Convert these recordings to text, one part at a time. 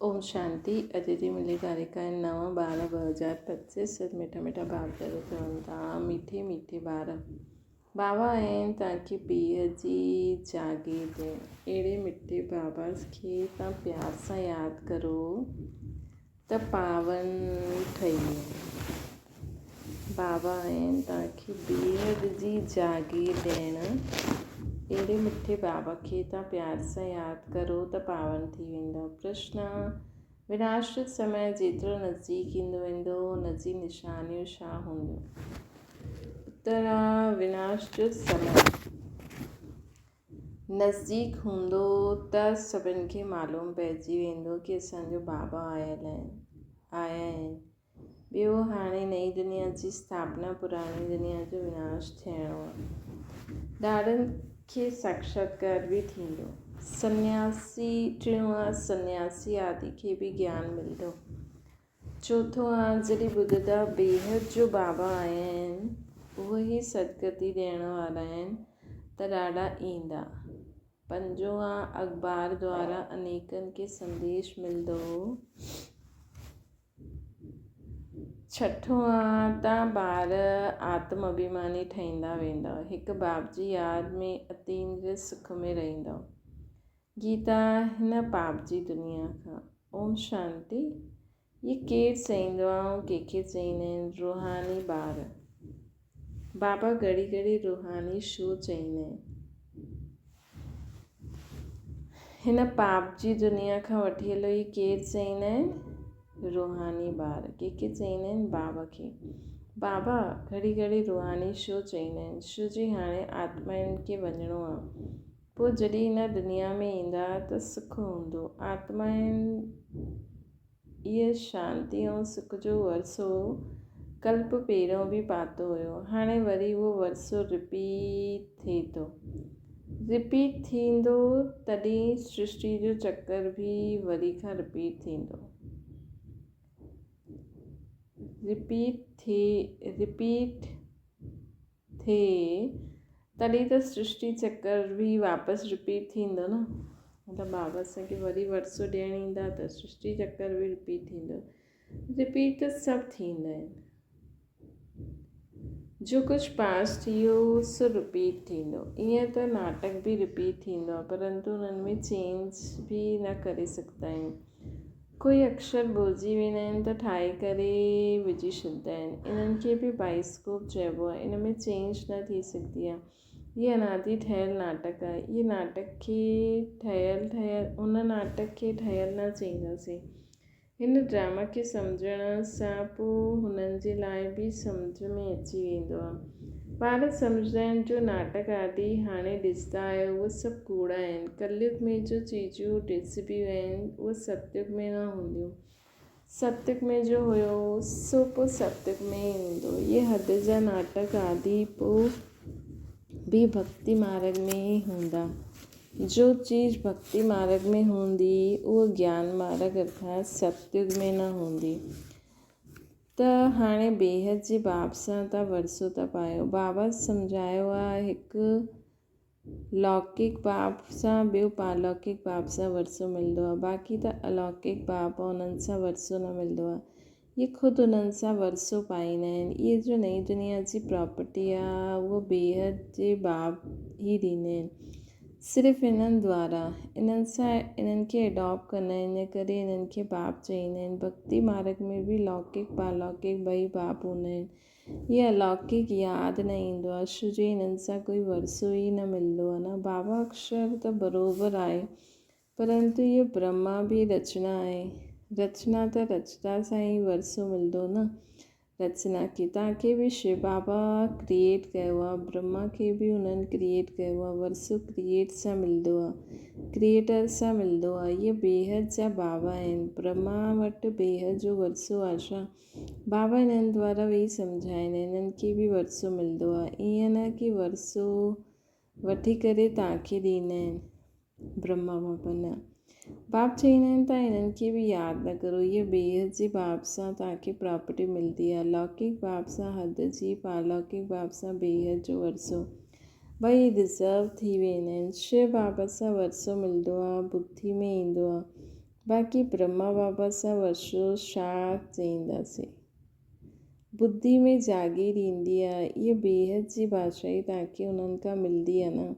اوم شانتي اڄ جي ملي تاريخ آهي 9/12/2025 سچ مٺا مٺا ڀاء پيارا چون ٿا مٺي مٺي ٻار بابا آهن توهان کي پيء جي جاگير ڏيڻ اهڙي مٺي بابا کي توهان پيار سان ياد ڪرو ته پاون ٺهي وڃو بابا آهن توهان کي بيحد جي جاگير ڏيڻ اهڙي مٺي بابا کي توهان پيار سان ياد ڪرو ته پاون ٿي ويندؤ. پرشن، وناش جو سمي جيترو نزديڪ ايندو ويندو ان جي نشانيون ڇا هونديون؟ اتر، وناش جو سمي نزديڪ هوندو ته سڀن کي معلوم پئجي ويندو ڪي اسان جو بابا آيل آهن آيا آهن. ٻيو هاڻي نئين دنيا جي اسٿاپنا پراڻي دنيا جو وناش ٿيڻو آهي. ڏاڏن کي ساڪشاتڪار به ٿيندو. سنياسي ٽيون آهي سنياسي آدي کي به گيان ملندو. چوٿون آ جڏهن ٻڌندا بيحد جو بابا آيا آهن اهي ئي سدگتي ڏيڻ وارا آهن ته ڏاڏا ايندا. پنجون آ اخبار دوارا انيڪن کي سنديش ملندو. ڇٺون آ تان ٻار آتم اڀيماني ٺهيندا ويندؤ. هڪ باپ جي ياد ۾ اتيندريه سک ۾ رهندؤ. گيتا هن پاپ جي دنيا کان. اوم شانتي هي ڪير چئيندو آ ۽ ڪنهن کي چئيندا آهن روحاني ٻار بابا گهڙي گهڙي روحاني شو چئيندا آهن هن پاپ جي دنيا کان وٺي هلو هي ڪير چئيندا آهن روحاني ٻار ڪنهن کي چئيندا آهن بابا کي بابا گهڙي گهڙي روحاني شو چئيندا آهن شو جي هاڻي آتمائن کي وڃڻو آ پوء جڏهن هن دنيا ۾ ايندا ته سک هوندو. آتمائن اهي شانتي ۽ سک جو ورثو ڪلپ پهريون به پاتو هيو. هاڻي وري اهو ورثو رپيٽ ٿئي ٿو. رپيٽ ٿيندو تڏهن سرشٽي جو چڪر به وري کان رپيٽ ٿيندو. رپيٽ ٿئي رپيٽ ٿئي تڏهن ته سرشٽي چڪر به واپس رپيٽ ٿيندو نه مطلب بابا اسان کي وري ورثو ڏيڻ ايندا ته سرشٽي چڪر به رپيٽ ٿيندو رپيٽ ته سڀ ٿيندا آهن جو ڪجهه پاس ٿي ويو سو رپيٽ ٿيندو ائين ته ناٽڪ به رپيٽ ٿيندو آهي پرنتو انهن ۾ چينج به نه ڪري سگهندا آهيون ڪوئي اڪشر ڀلجي ويندا آهن ته ٺاهي ڪري وجهي ڇڏيندا آهن. انهن کي به بائسڪوپ چئبو آهي. ان ۾ چينج نه ٿي سگهندي آهي. هي انادي ٺهيل ناٽڪ آهي. هي ناٽڪ کي ٺهيل ٺهيل ان ناٽڪ کي ٺهيل نه چئينداسين. هن ڊراما کي سمجهڻ سان پوء هنن جي لاء به سمجهه ۾ اچي ويندو آهي. ٻار سمجهندا آهن جو ناٽڪ آدي هاڻي ڏسندا آهيو اهي سڀ ڪوڙا آهن. ڪليگ ۾ جو چيزون ڏسبيون آهن اهي ستيگ ۾ نه هونديون. ستيگ ۾ جو هيو سو پوء ستيگ ۾ ئي هوندو. اهي حد جا ناٽڪ آدي پوء به ڀڳتي مارڳ ۾ ئي هوندا. جو چيز ڀڳتي مارڳ ۾ هوندي اهو گيان مارڳ ارٿات ستيگ ۾ نه هوندي. ته هاڻي بيحد جي باب سان ٿا ورثو ٿا پايو. بابا سمجهايو آ هڪ لوڪڪ باب سان ٻيو پارلوڪڪ باب سان ورثو ملندو آ باقي ته الوڪڪ باب آ انهن سان ورثو نه ملندو آ. اهي خود انهن سان ورثو پائيندا آهن. اهي جو نئين دنيا جي پراپرٽي آ اهو بيحد جي باب ئي ڏيندا آهن. صرف انهن دوارا، انهن سان انهن کي اڊاپٽ ڪندا آهن، ان ڪري انهن کي باپ چئيندا آهن. ڀڳتي مارڳ ۾ به لوڪڪ پارلوڪڪ ٻئي باپ هوندا آهن. هي الوڪڪ ياد نه ايندو آهي، ڇو جو انهن سان ڪوئي ورثو ئي نه ملندو آهي نه. بابا اڪشر ته بروبر آهي، پرنتو اهو برهما به رچنا آهي. رچنا ته رچتا سان ئي ورثو ملندو نه. رچنا کي توهان کي به شو بابا ڪريئيٽ ڪيو آهي برهما کي به انهن ڪريئيٽ ڪيو آهي ورثو ڪريئيٽ سان ملندو آهي ڪريئيٽر سان ملندو آهي اهي بيحد جا بابا آهن برهما وٽ بيحد جو ورثو آهي ڇا بابا انهن دوارا ويهي سمجهائين انهن کي به ورثو ملندو آهي ائين نه ڪي ورثو وٺي ڪري توهان کي ڏيندا آهن. برهما بابا نه. باپ چئيندا آهن توهان انهن کي به ياد نه ڪرو. هيء بيحد جي باپ سان توهان کي پراپرٽي ملندي آهي. لوڪڪ باپ سان حد جي، پارلوڪڪ باپ سان بيحد جو ورثو. ٻئي رزرو ٿي ويندا آهن. شو بابا سان ورثو ملندو آهي، ٻڌي ۾ ايندو آهي. باقي برهما بابا سان ورثو ڇا چئينداسين. ٻڌي ۾ جاڳير ايندي آهي. اها بيحد جي بادشاهي توهان کي انهن کان ملندي آهي نه.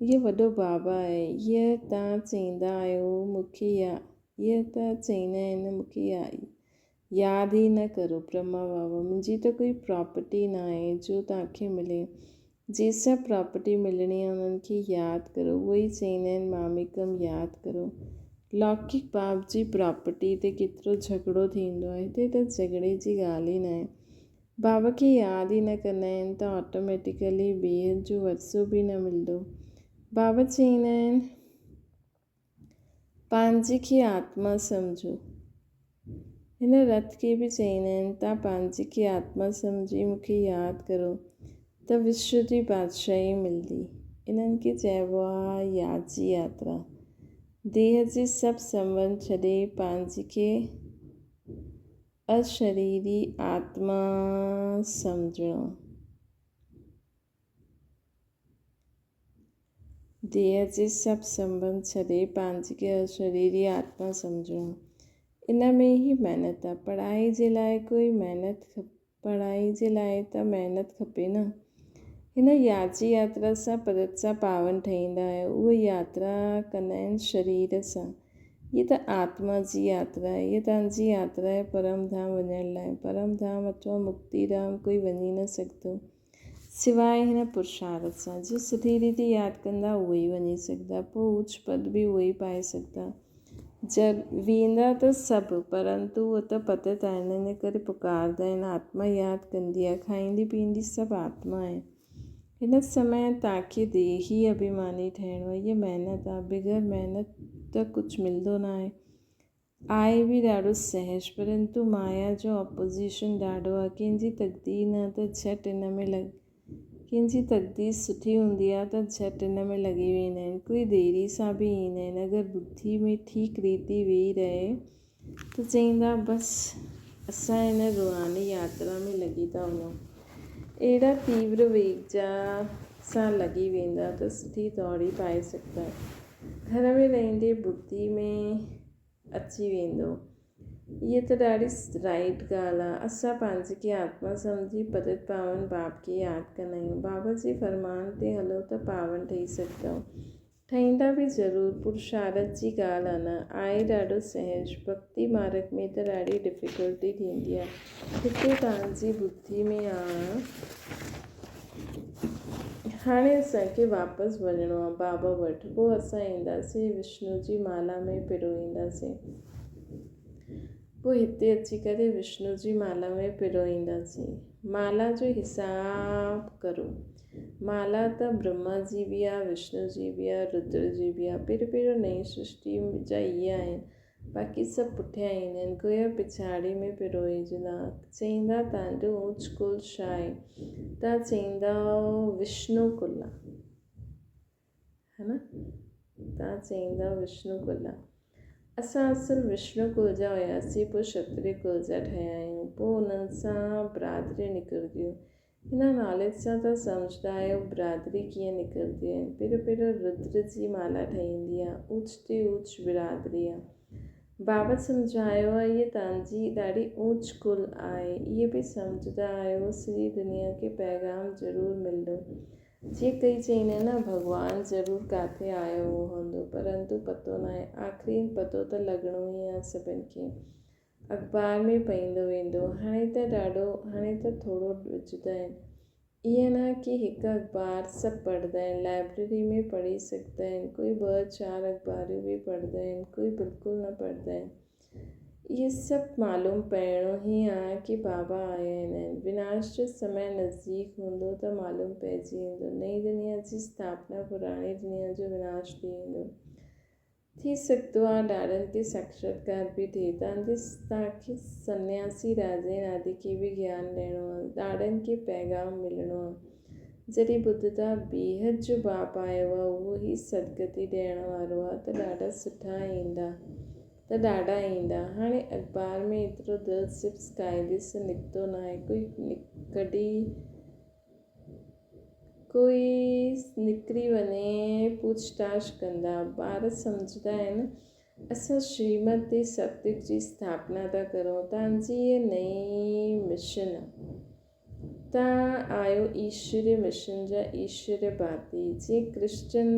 اهو وڏو بابا آهي. اهي توهان چئيندا آهيو مون کي يا اهي ته چئيندا آهن مون کي يا ياد ئي نه ڪرو برهما بابا منهنجي ته ڪوئي پراپرٽي ناهي جو توهان کي ملي. جنهن سان پراپرٽي ملڻي آهي انهن کي ياد ڪرو. اهي ئي چئيندا آهن ماميڪم ياد ڪرو. لوڪڪ باپ جي پراپرٽي تي ڪيترو جهڳڙو ٿيندو آهي. هتي ته جهڳڙي جي ڳالهه ئي ناهي. بابا کي ياد ئي نه ڪندا آهن ته آٽوميٽيڪلي بيحد جو ورثو به نه ملندو. بابا چئيندا آهن. پنهنجي کي آتما سمجهو. هن رٿ کي به چئيندا آهن تان پنهنجي کي آتما سمجهي مون کي ياد ڪرو ته وشو جي بادشاهي ملندي. انهن کي چئبو آهي ياد جي ياترا. ديهه جي سڀ سنٻنڌ ڇڏي پنهنجي کي اشريري آتما سمجهڻو. ديهه جي سڀ سنٻنڌ ڇڏي پنهنجي کي اشريري آتما سمجهڻو. ان ۾ ئي محنت آ. پڙهائي جي لاء ڪوئي محنت پڙهائي جي لاء ته محنت کپي نه. هن ياجي ياترا سان پرت سان پاون ٺهيندا آهيو. اهي ياترا ڪندا آهن شرير سان. هيء ته آتما جي ياترا آهي. هيء توهان جي ياترا آهي پرم ڌام وڃڻ لاء. پرم ڌام اٿوا مڪتي ڌام ڪوئي وڃي نه سگهندو. سواء هن پرشارٿ سان، جي سڌي ريتي ياد ڪندا اهي ئي وڃي سگهندا، پوء اوچ پد به اهي ئي پائي سگهندا. جر ويندا ته سڀ، پرنتو اهي ته پتت آهن، ان ڪري پڪارندا آهن، آتما ياد ڪندي آهي، کائيندي پيئندي سڀ آتما آهي. هن سمي تان کي ديهي اڀيماني ٺهڻو آهي، هيء محنت آهي، بغير محنت ته ڪجهه ملندو ناهي. آهي به ڏاڍو سهج پرنتو مايا جو اپوزيشن ڏاڍو آهي ڪنهن جي تقدير نه ته جهٽ ان ۾ لڳ ڪنهن جي تقدير سٺي هوندي آهي ته جهٽ ان ۾ لڳي ويندا آهن ڪوئي ديري سان به ايندا آهن اگر ٻڌي ۾ ٺيڪ ريتي ويهي رهي ته چئيندا بس اسان هن روحاني ياترا ۾ لڳي ٿا وڃون اهڙا تيور ويگ جا سان لڳي ويندا ته سٺي دوڙي پائي سگهندا گهر ۾ رهندي ٻڌي ۾ اچي ويندو. هيء ته ڏاڍي رائيٽ ڳالهه آ. اسان پنهنجي کي آتما سمجهي پتت پاون باپ کي ياد ڪندا آهيون. بابا جي فرمان تي هلو ته پاون ٺهي سگهندؤ. ٺهيندا به ضرور. پرشارٿ جي ڳالهه آ نه. آهي ڏاڍو سهج. ڀڳتي مارڳ ۾ ته ڏاڍي ڊفيڪلٽي ٿيندي آ. هتي توهان جي ٻڌي ۾ آ. هاڻي اسان کي واپس وڃڻو آ بابا وٽ. پوء اسان اينداسين وشنو جي مالا ۾ پروئينداسين. پوء هتي اچي ڪري وشنو جي مالا ۾ پروئينداسين. مالا جو حساب ڪرو. مالا ته برهما جي به آ، وشنو جي به آ، ردر جي به آ. پهريون پهريون نئين سرشٽي جا اهي آهن. باقي سڀ پٺيان ايندا آهن. گويا پڇاڙي ۾ پروئجندا. چئيندا تان جو اوچ ڪل ڇا آهي؟ تان چئيندائو وشنو ڪل آ. ها نه؟ تان چئيندائو وشنو ڪل آ. اسان اصل وشنو ڪل جا هياسين پوء شتري ڪل جا ٺهيا آهيون. پوء انهن سان برادريون نڪرنديون. هن ناليج سان ته سمجهندا آهيو برادري ڪيئن نڪرنديون آهن. پهريون پهريون ردر جي مالا ٺهيندي آ. اوچ تي اوچ برادري آ. بابا سمجهايو آ هيء تانجي ڏاڍي اوچ ڪل آهي. اهي به سمجهندا آهيو سڄي دنيا کي پيغام ضرور ملندو. جيئن ڪئي چئيندا آهن نه ڀڳوان ضرور ڪاٿي آيو هوندو پرنتو پتو ناهي. آخرين پتو ته لڳڻو ئي آ سڀن کي. اخبار ۾ پئيندو ويندو. هاڻي ته ڏاڍو، هاڻي ته ٿورو وجهندا آهن. ائين نه ڪي هڪ اخبار سڀ پڙهندا آهن. لائبريري ۾ پڙهي سگهندا آهن. ڪوئي ٻه چار اخباريون به پڙهندا آهن، ڪوئي بلڪل نه پڙهندا آهن. اهي سڀ معلوم پئڻو ئي آ ڪي بابا آيا آهن. وناش جو سمي نزديڪ هوندو ته معلوم پئجي ويندو. نئين دنيا جي اسٿاپنا پراڻي دنيا جو وناش ٿي ويندو. ٿي سگهندو آ ڏاڏن کي ساڪشاتڪار به ٿئي. تان کي سنياسي راجين آدي کي به گيان ڏيڻو آ. ڏاڏن کي پيغام ملڻو آ. جڏهن ٻڌندا بيحد جو باپ آيو آ اهو ئي سدگتي ڏيڻ وارو آ ته ڏاڍا سٺا ايندا ته ڏاڍا ايندا. هاڻي اخبار ۾ ايترو دلچسپ قاعدي سان نڪتو ناهي. ڪوئي ڪڍي ڪوئي نڪري وڃي پوڇ تاڇ ڪندا. ٻار سمجهندا آهن اسان شريمت تي ستيگ جي اسٿاپنا ٿا ڪرون. تان جي هيء نئين مشن آ. تان آهيو ايشوري مشن جا ايشوري ڀاتي. جيئن ڪرسچن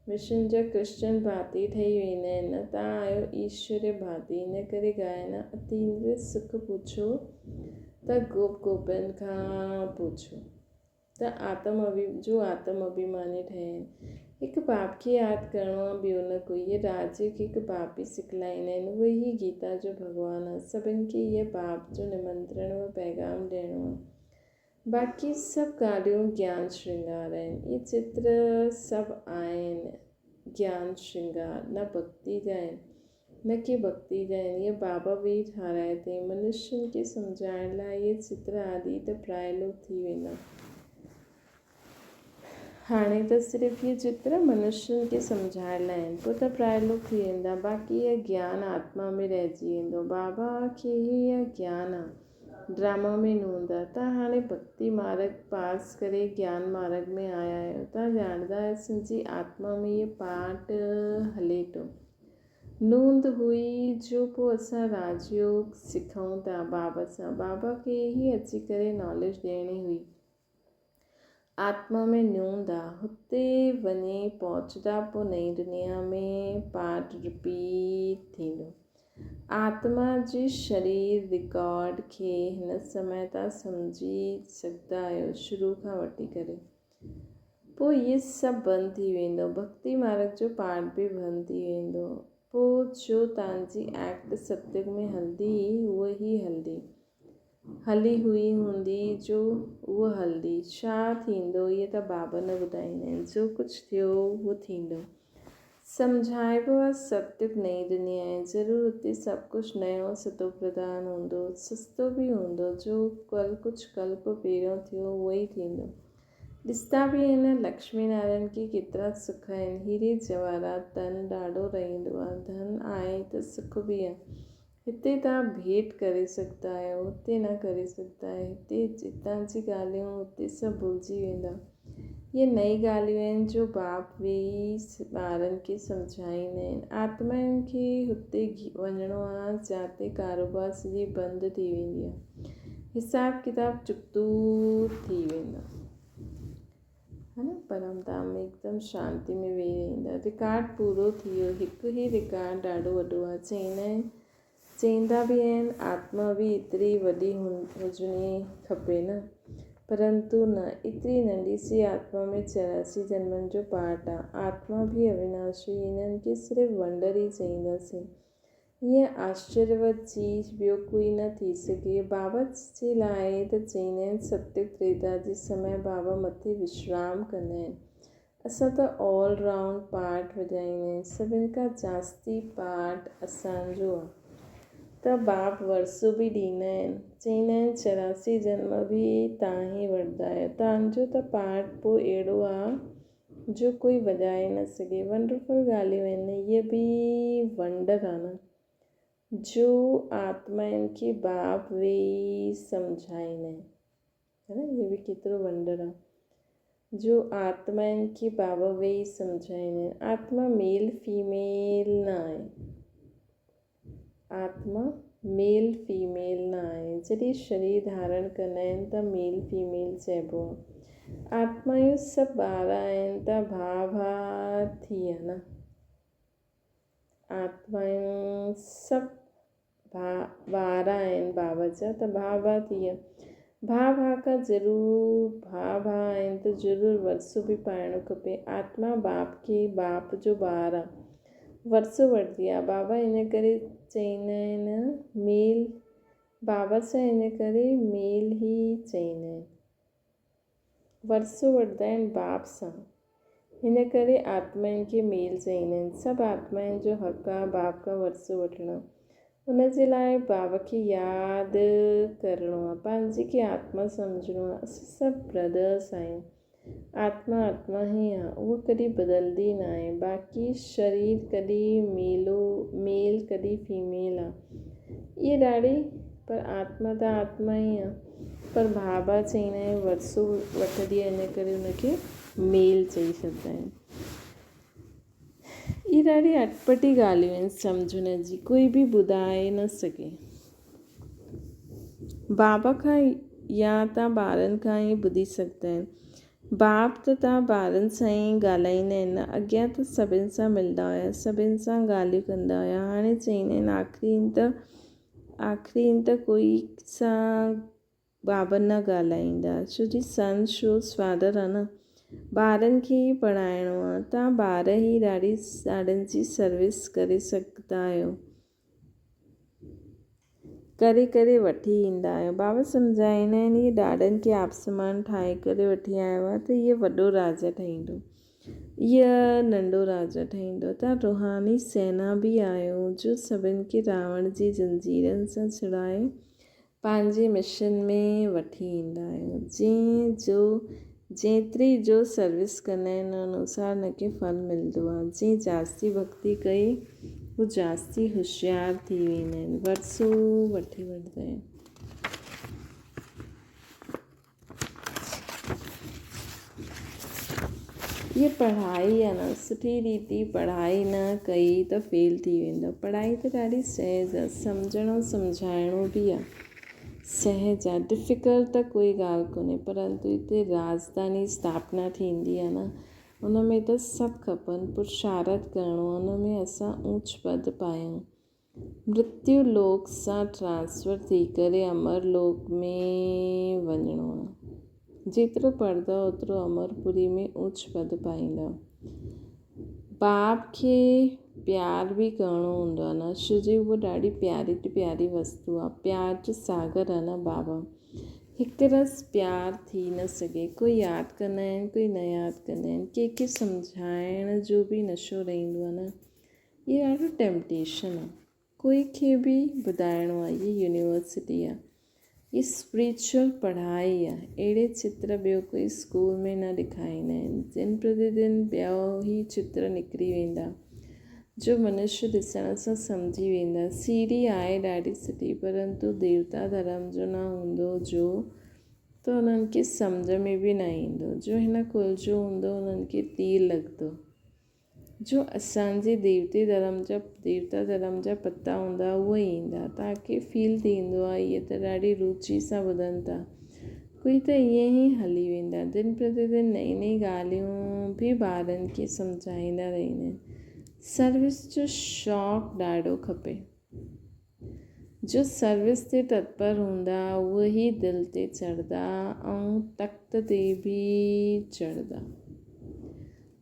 مشن جا ڪرسچن ڀاتي ٺهي ويندا آهن نه، تان آهيو ايشوري ڀاتي. ان ڪري ڳائن اتيندريه سک پڇو ته گوپ گوپين کان پڇو. ته آتم اڀي جو آتم اڀيماني ٺهيا آهن. هڪ باپ کي ياد ڪرڻو آ ٻيو نه ڪوئي. هي راج کي هڪ باپ ئي سکلائيندا آهن. اهو ئي گيتا جو ڀڳوان آ. سڀن کي هيء باپ جو نمنترڻ و پيغام ڏيڻو آ. باقي سڀ ڳالهيون گيان شرنگار آهن. اهي چتر سڀ آهن گيان شرنگار نه ڀڳتي جا آهن. نه ڪي ڀڳتي جا آهن. اهي بابا به ٺارايا اٿئي. منشين کي سمجهائڻ لاء اهي چتر آدي ته پرائلوپ ٿي ويندا. هاڻي ته صرف اهي چتر منشين کي سمجهائڻ لاء آهن. پوء ته پرائلوپ ٿي ويندا. باقي اهي گيان آتما ۾ رهجي ويندو. بابا کي ئي اها گيان آ. ڊراما ۾ نه هوندا. تان هاڻي ڀڳتي مارڳ پاس ڪري گيان مارڳ ۾ آيا آهيو. تان ڄاڻندا آهيو سنجي آتما ۾ هيء پاٽ هلي ٿو. نوند هئي جو پوء اسان راج يوگ سکئون ٿا بابا سان. بابا کي ئي اچي ڪري ناليج ڏيڻي هئي. آتما ۾ نيون ٿا. هتي وڃي پهچندا پوء نئين دنيا ۾ پارٽ رپيٽ ٿيندو. آتما جي شرير رڪارڊ کي هن سمي تان سمجهي سگهندا آهيو شروع کان وٺي ڪري. پوء اهي سڀ بند ٿي ويندو. ڀڳتي مارگ جو پارٽ به بند ٿي ويندو. پوء جو تان جي ايڪٽ ستيگ ۾ هلندي اهو ئي هلندي. هلي هئي هوندي جو اهو هلندي. ڇا ٿيندو اهي ته بابا نه ٻڌائيندا آهن. جو ڪجهه ٿيو اهو ٿيندو. سمجهائبو آ ستيگ نئين دنيا آهي. ضرور اتي سڀ ڪجهه نيو ستو پرڌان هوندو. سستو به هوندو. جو ڪل ڪجهه ڪلپ پهريون ٿيو اهو ئي ٿيندو. ڏسندا به آهن لڪشمي نارائڻ کي ڪيترا سک آهن. هيري جواهرات ڌن ڏاڍو رهندو آ. ڌن آهي ته سک به آ. هتي توهان ڀيٽ ڪري سگهندا آهيو، هتي نه ڪري سگهندا آهيو. هتي هتان جي ڳالهيون هتي سڀ ڀلجي ويندا. اهي نئين ڳالهيون آهن جو باپ ويهي ٻارن کي سمجهائيندا آهن. آتمائن کي هتي وڃڻو آهي جاتي ڪاروبار سڄي بند ٿي ويندي آهي. حساب ڪتاب چڪتو ٿي ويندو. ها نه پرم ڌام ۾ هڪدم شانتي ۾ ويهي رهندا. رڪارڊ پورو ٿي ويو. هڪ ئي رڪارڊ ڏاڍو وڏو آهي. چئيندا آهن چئيندا به آهن آتما به ايتري وڏي هجڻي کپي نه. پرنتو نه ايتري ننڍي سي آتما ۾ 84 جنمن جو پارٽ آ. آتما به اويناشي هنن کي صرف ونڊر ئي چئينداسين. هيء آشچريوت چيز ٻيو ڪوئي نه ٿي سگهي. بابا جي لاء ته چئيندا آهن ستيگ تريتا جي سمي بابا مٿي وشرام ڪندا آهن. اسان ته آل رائونڊ پارٽ وڄائيندا آهيون. سڀن کان جاستي پارٽ اسان جو آ. ته باپ ورثو به ڏيندا آهن. چئيندا آهن 84 جنم به تان ئي وٺندا آهيو. تان جو ته پارٽ پوء اهڙو آ جو ڪوئي وڄائي نه سگهي. ونڊرفل ڳالهيون آهن. هيء به ونڊر آ نه جو آتمائن کي باپ ويهي سمجهائين آهن. ها نه هيء به ڪيترو ونڊر آ جو آتمائن کي بابا ويهي سمجهائين آهن. آتما ميل فيميل نه آهي. آتما ميل فيميل نه آهي. جڏهن شرير ڌارڻ ڪندا آهن ته ميل فيميل چئبو آهي. آتمائون سڀ ٻار آهن ته ڀاء ڀاء ٿي ويا نه. آتمائون سڀ ڀاء ٻار آهن بابا جا ته ڀاء ڀاء ٿي ويا. ڀاء ڀاء کان ضرور ڀاء ڀاء آهن ته ضرور ورثو به پائڻو کپي. آتما باپ کي باپ جو ٻار آ. ورثو وٺندي آ. بابا ان ڪري چئيندا آهن ميل بابا سان ان ڪري ميل ئي چئيندا آهن. ورثو وٺندا آهن باپ سان. ان ڪري آتمائن کي ميل چئيندا آهن. سڀ آتمائن جو حق آ باپ کان ورثو وٺڻ. ان جي لاء باب کي ياد ڪرڻو آ. پنهنجي کي آتما سمجهڻو آ. اسين سڀ برادرس آهيون. آتما آتما ئي آ. اها ڪڏهن بدلندي ناهي. باقي شرير ڪڏهن ميلو ميل ڪڏهن فيميل آ. اهي ڏاڍي پر آتما ته آتما ئي آ. پر بابا چئيندا آهن ورثو وٺندي آ ان ڪري ان کي ميل چئي ڇڏندا آهن. اهي ڏاڍي اٽپٽي ڳالهيون آهن سمجهڻ جي ڪوئي به ٻڌائي نه سگهي. بابا کان يا تان ٻارن کان ئي ٻڌي سگهندا آهن. باپ ته تان ٻارن سان ئي ڳالهائيندا آهن نه اڳيان ته سڀن سان ملندا هيا سڀن سان ڳالهيون ڪندا هيا هاڻي چئيندا آهن آخري ته آخري ته ڪوئي سان بابا نه ڳالهائيندا ڇو جي سن شوز فادر آ نه ٻارن کي ئي پڙهائڻو آ تان ٻار ئي ڏاڍي ڏاڏن جي سروس ڪري سگهندا آهيو ڪري ڪري وٺي ايندا آهيو بابا سمجهائيندا آهن هي ڏاڏن کي آپسمان ٺاهي ڪري وٺي آيو آ ته هيء وڏو راجا ٺهيندو هيء ننڍو راجا ٺهيندو تان روحاني سينا به آهيو جو سڀن کي راوڻ جي زنجيرن سان ڇڙائي پنهنجي مشن ۾ وٺي ايندا آهيون جنهن جو جيتري جو سروس ڪندا آهن ان انوسار ان کي ڦل ملندو آهي جنهن جاستي ڀڳتي ڪئي هو جاستي هوشيار ٿي ويندا آهن ورثو وٺي وٺندا آهن. هيء پڙهائي آ نه سٺي ريتي پڙهائي نه ڪئي ته فيل ٿي ويندو پڙهائي ته ڏاڍي سهج آ سمجهڻو سمجهائڻو به آ سهج آ ڊفيڪلٽ ته ڪوئي ڳالهه ڪونهي پرنتو هتي راجڌاني اسٿاپنا ٿيندي آ نه ان ۾ ته سڀ کپن پرشارٿ ڪرڻو آ ان ۾ اسان اوچ پد پايون مرتيو لوڪ سان ٽرانسفر ٿي ڪري امر لوڪ ۾ وڃڻو آهي. جيترو پڙهندؤ اوترو امر پوري ۾ اوچ پد پائيندؤ. باپ کي پيار به ڪرڻو هوندو آهي نه ڇو جي اهو ڏاڍي پياري تي پياري وستو آهي. پيار جو ساگر آهي نه بابا. هڪ رس پيار ٿي نه سگهي. ڪوئي ياد ڪندا آهن ڪوئي نه ياد ڪندا آهن. ڪنهن کي سمجهائڻ جو به نشو رهندو آهي نه. هي ڏاڍو ٽيمپٽيشن آ ڪوئي کي به ٻڌائڻو آ هي يونيورسٽي آ هي اسپريچوئل پڙهائي آ اهڙي چتر ٻيو ڪوئي اسڪول ۾ نه ڏکائيندا آهن دن پرتي دن ٻيو هي چتر نڪري ويندا جو منشي ڏسڻ سان سمجهي ويندا سيڙهي آهي ڏاڍي سٺي پرنتو ديوتا ڌرم جو نه هوندو جو ته انهن کي سمجهه ۾ به نه ايندو جو هن ڪل جو هوندو انهن کي تير لڳندو. جو اسان جي ديوتي ڌرم جا ديوتا ڌرم جا پتا هوندا اهي ايندا توهان کي فيل ٿيندو آهي اهي ته ڏاڍي روچي سان ٻڌن ٿا ڪوئي ته ائين ئي هلي ويندا دن پرتي دن نئين نئين ڳالهيون به ٻارن کي سمجهائيندا رهندا آهن سروس جو شوق ڏاڍو کپي جو سروس تي تتپر هوندا اهي ئي دل تي چڙهندا ۽ تخت تي به چڙهندا.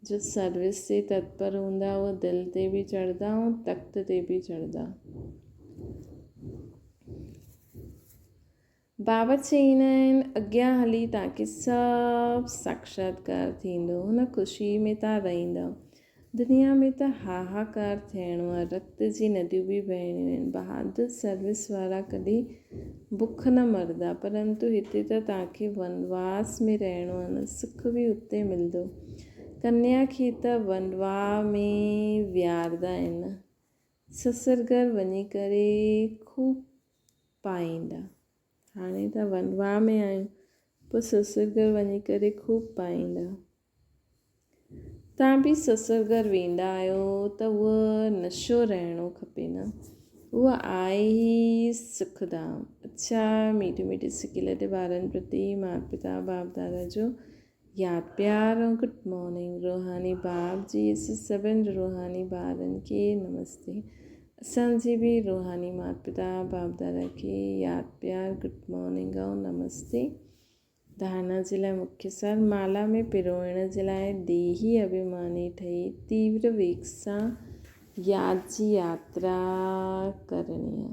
جو سروس تي تتپر هوندا اهي دل تي به چڙهندا ۽ تخت تي به چڙهندا. بابا چئيندا آهن اڳيان هلي توهان کي سڀ ساڪشاتڪار ٿيندو هن خوشي ۾ توهان رهندؤ دنيا ۾ ته هاهاڪار ٿيڻو آهي رت جي نديون به وهڻيون آهن بهادر سروس وارا ڪڏهن بک نه مرندا پرنتو هتي ته توهان کي ونواس ۾ رهڻو آهي نه سک به اتي ملندو ڪنيا کي ته ونواهه ۾ ويهارندا آهن سسر گهر وڃي ڪري خوب پائيندا. هاڻي ته ونواهه ۾ آهيون، پوء سسر گهر وڃي ڪري خوب پائيندا. توهان به سسر گهر ويندا آهيو ته اهو نشو رهڻو کپي نه. اهو آهي ئي سک ڌام. اڇا ميٺي ميٺي سڪي لڏي ٻارن پرتي مات پتا باپ دادا جو ياد پيار ۽ گڊ مارننگ روحاني باب جي اسين سڀن روحاني ٻارن کي نمستي اسان جي به روحاني مات پتا باپ دادا کي ياد پيار گڊ مارننگ ۽ نمستي ڌارنا جي لاء مکيه سر مالا ۾ پروئڻ جي لاء ديهي اڀيماني ٺهي تيور ويگ سان ياد جي ياترا ڪرڻي آهي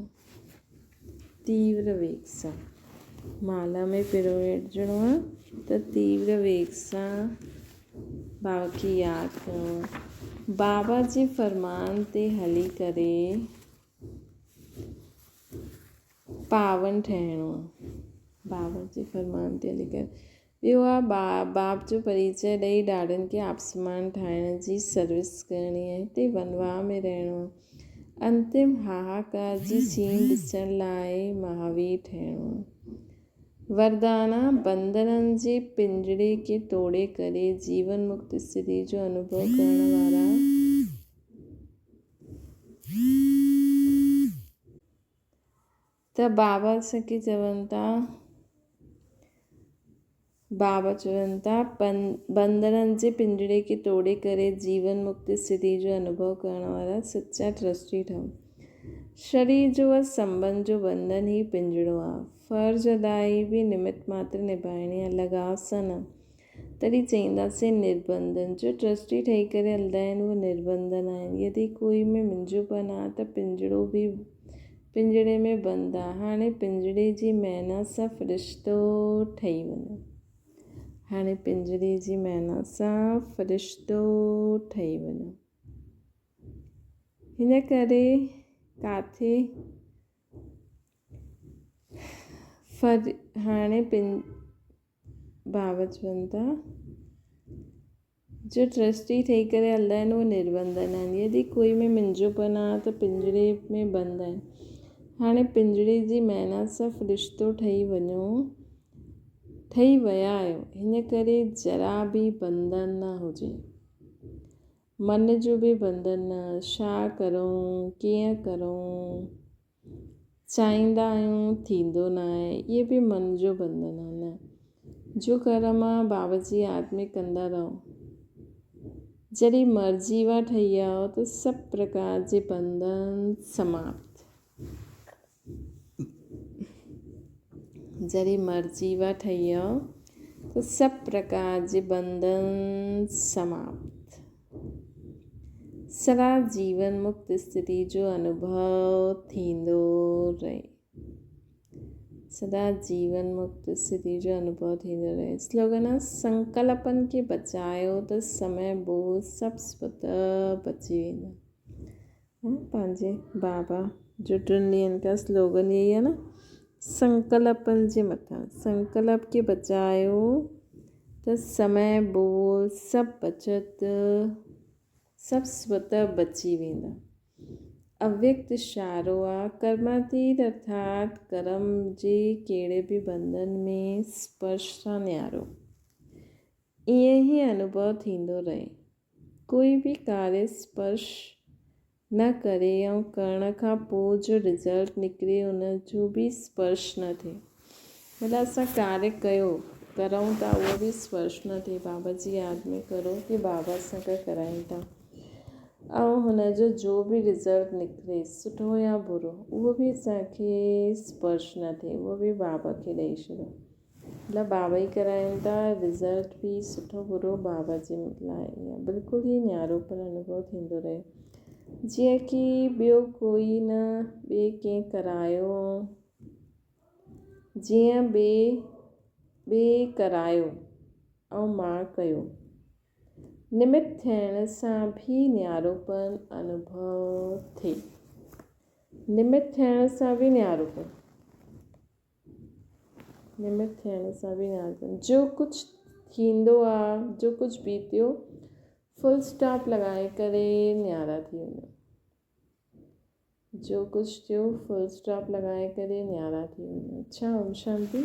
تيور ويگ سان مالا ۾ پروئجڻو آهي ته تيور ويگ سان بابا کي ياد ڪرڻو آهي. بابا جي فرمان تي هلي ڪري پاون ٺهڻو آهي. بابا جي فرمان تي هلي ڪري ٻيو آهي باپ جو پريچي ڏئي ڏاڏن کي آپسمان ٺاهڻ جي سروس ڪرڻي آهي. هتي ونواهه ۾ رهڻو آهي. انتم هاهاڪار جي سين ڏسڻ لاء مهاوير ٺهڻو آهي. وردانا، بندرن جي پڃري کي ٽوڙي ڪري جيون مڪت اسٿتي جو انوڀو ڪرڻ وارا. ته بابا اسان کي چون ٿا، بابا چون ٿا، بندرن جي پڃري کي ٽوڙي ڪري جيون مڪت اسٿتي جو انوڀو ڪرڻ وارا سچا ٽرسٽي ٺهو. شرير جو ۽ سنٻنڌ جو بنڌن هي پڃرو آهي. فرض ادائي به نمت ماتر نڀائڻي آهي، لڳاء سان نه. تڏهن چئينداسين نربنڌن. جو ٽرسٽي ٺهي ڪري هلندا آهن اهي نربنڌن آهن. يدي ڪوئي ۾ منهنجو پن آ ته پڃرو به پڃري ۾ بند آ. هاڻي پڃري جي معنيٰ سان فرشتو ٺهي وڃو. هاڻي پڃري جي معنيٰ سان فرشتو ٺهي وڃو. هن ڪري ڪاٿي هاڻي بابا چون ٿا، جو ٽرسٽي ٺهي ڪري هلندا آهن اهي نربنڌن آهن. يدي ڪوئي ۾ منهنجو پن آ ته پڃري ۾ بند آهن. هاڻي پڃري جي معنيٰ سان فرشتو ٺهي وڃو، ٺهي ويا آهيو، هن ڪري ذرا به بنڌن نه هجي. من جو به بنڌن نه، ڇا ڪرون، ڪيئن ڪرون. چاهيندا آهيون ٿيندو نه آهي اهي به من جو بنڌن آهي نه جو ڪرم آ بابا جي ياد ۾ ڪندا رهو جڏهن مرضي وا ٺهي آئو ته سڀ پرڪار جي بنڌن سماپت جڏهن مرضي وا ٺهي آئو ته سڀ پرڪار جي بنڌن سماپت سدا جيون مڪت استٿي جو انوڀو ٿيندو رهي. سدا جيون مڪت استٿي جو انوڀو ٿيندو رهي. سلوگن آ سنڪلپن کي بچايو ته سمي بوجھ سڀ سوته بچي ويندا. پنهنجي بابا جو ٽن ڏينهن کا سلوگن يهي آ نه سنڪلپن جي مٿان سنڪلپ کي بچايو ته سمي بول سڀ بچت سڀ سوته بچي ويندا. اويڪت اشارو آ ڪرماتيت ارٿات ڪرم جي ڪهڙي به بنڌن ۾ اسپرش سان نيارو. ائين ئي انوڀو ٿيندو رهي. ڪوئي به ڪاري اسپرش نه ڪري ۽ ڪرڻ کان پوء جو رزلٽ نڪري ان جو به اسپرش نه ٿئي. مطلب اسان ڪاري ڪيو ڪرون ٿا اهو به اسپرش نه ٿئي بابا جي ياد ۾ ڪرو ڪي بابا اسان کان ڪرائين ٿا ۽ هن جو جو به رزلٽ نڪري سٺو يا برو اهو به اسان کي اسپرش نه ٿئي اهو به بابا کي ڏئي ڇڏو. مطلب بابا ئي ڪرائين ٿا رزلٽ به سٺو برو بابا جي لاء ئي آهي بلڪل ئي نيارو پر انوڀو ٿيندو رهي جيئن ڪي ٻيو ڪوئي نه ٻئي ڪنهن ڪرايو جيئن ٻئي ٻئي ڪرايو ۽ مان ڪيو نمت ٿيڻ سان به نياروپن انوڀو ٿئي نمت ٿيڻ سان به نياروپن نمت ٿيڻ سان به ناز ڪن. جو ڪجهه ٿيندو آ، جو ڪجهه بيتيو، فل اسٽاپ لڳائي ڪري نيارا ٿي وڃو. جو ڪجهه ٿيو، فل اسٽاپ لڳائي ڪري نيارا ٿي وڃو. اڇا اوم شانتي.